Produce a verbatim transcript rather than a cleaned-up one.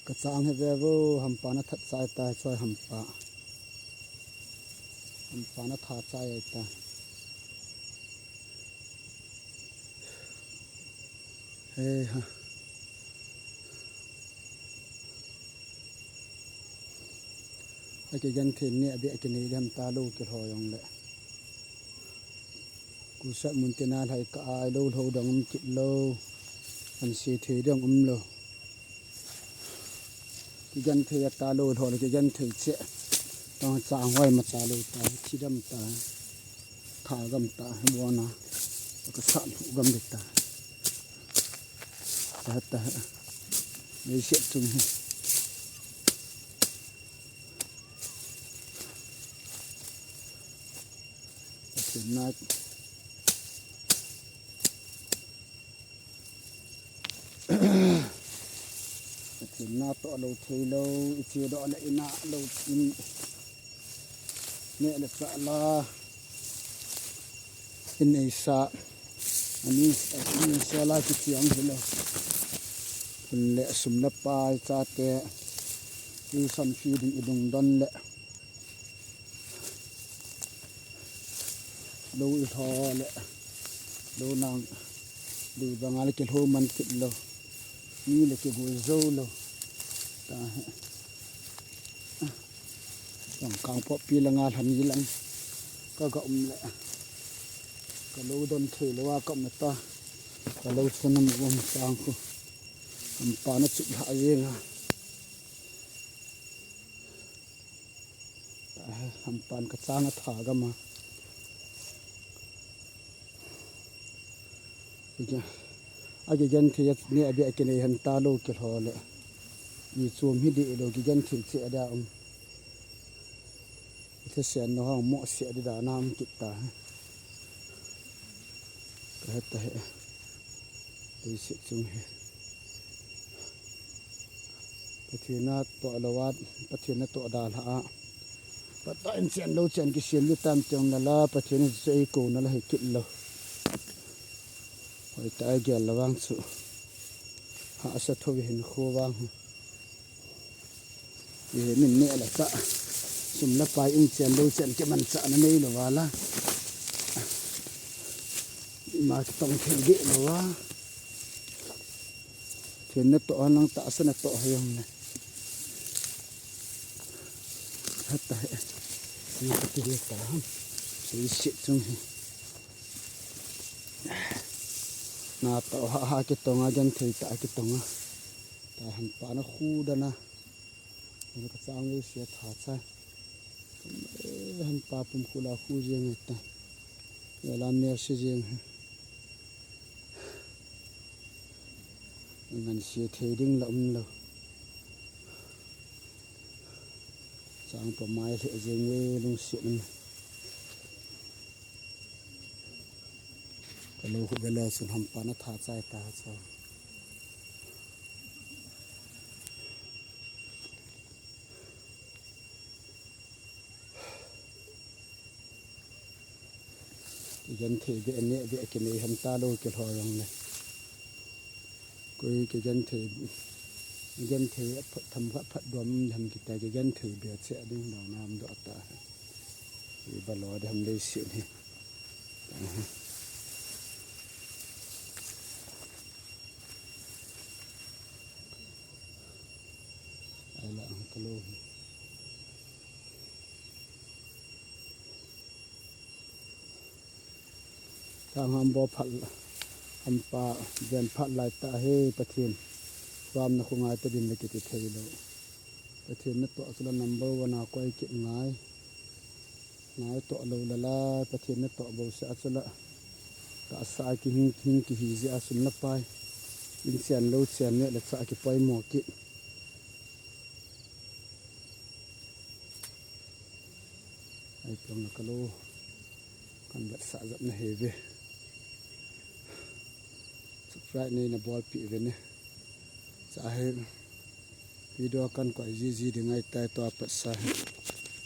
Kachang hi ve vo, hampa na that chai ta, choi hampa. Hampa na tha chai ta. He ha. Akigenthei ne abi akinei dem ta lou kilhou jong le. Kusat mun tina lhai ka ai lou lhou dang um kit lou. An se thei dang um lou. Kigenthei a ta lou lhou le kigenthei che. Tang chang hoi ma cha lou ta, thi dam ta. Tha gam ta, bona. Ka sa lhou gam de ta. Ta ta. Nei se chung he. Pathen na, Pathen na toh lou thei lou, i che doh le i na lou, in neh le chah la, in eisa, ani, ani se la kichiang hi lou. Hun le sum le pai chate, tuition fee ding i lungdon le. Lou i lho le, lou nang, lou banga le kilhou man kit lou. Mi le kigui jou lou. Ta he. Tang kang po pi langa lhani lang. Ka ga um le. Ka lou don thei lou a ka um ta. Ka lou chun um um sang khu. Hampa na chup lha jeng a. Hampan kachang a tha gam a. Akigenthei ne abi akinei hen ta lou kilhou le. I chom hi di lou kigenthei che da um. I thesen no hang mo se di da na um kit ta. Ka he ta he. Leiset chung hi. Pathen na toh lou a, Pathen na toh dalha a. Pathen in chen lou chen kisem ni tam teng na la, Pathen in chu ei kou na la hi kit lou. Hoi ta gel la vang chu. Hahsa tho hin kho vang. Min neh le chah, sum le pai in chen lou chen kimanchahna nei lou vala. Ma kitong thei deh lou va. Pathen na toh a nang tahsa na toh ha jong le. Hata he. Ni ka ti ta ham. Leiset chung hi. Na toh ha ha kitong a, genthei tah a kitong a. Ta hampa na khu dan a. Ka chang le se tha cha. Eh, hampa pum khu la khu jeng ta. Ya la mer se jeng. Ngan se thei ding la um lou. Chang pa mai le jeng le lungset na. Ka lou khu bela sun hampa na tha chai ta cha. Kigenthei be ne be kinei hen ta lou kilhou jong le. Koi kigenthei, genthei phat tham kha phat dom ham kita kigenthei be che ding lou nam doh ta. I balo de ham leiset hi. Ai la ang ka lou hi. Tang ham bo phat, hampa ven phat lai ta he Pathen. Ram na khu ngai ta din le kiti thei lou. Pathen na toh chu la number one a koi kit ngai. Ngai toh lou la la, Pathen na toh bou se a chu la. Tahsa kihing, hing kihi jeh a sum le pai. In chen lou chen ne le cha kipoimo kit. Ai pang na ka lou. Kan vetsah jep na he ve. Subscribe nei na bolpi ve ne. Cha he. Video kan koi jiji ding ahi tai, tua pat sa hi.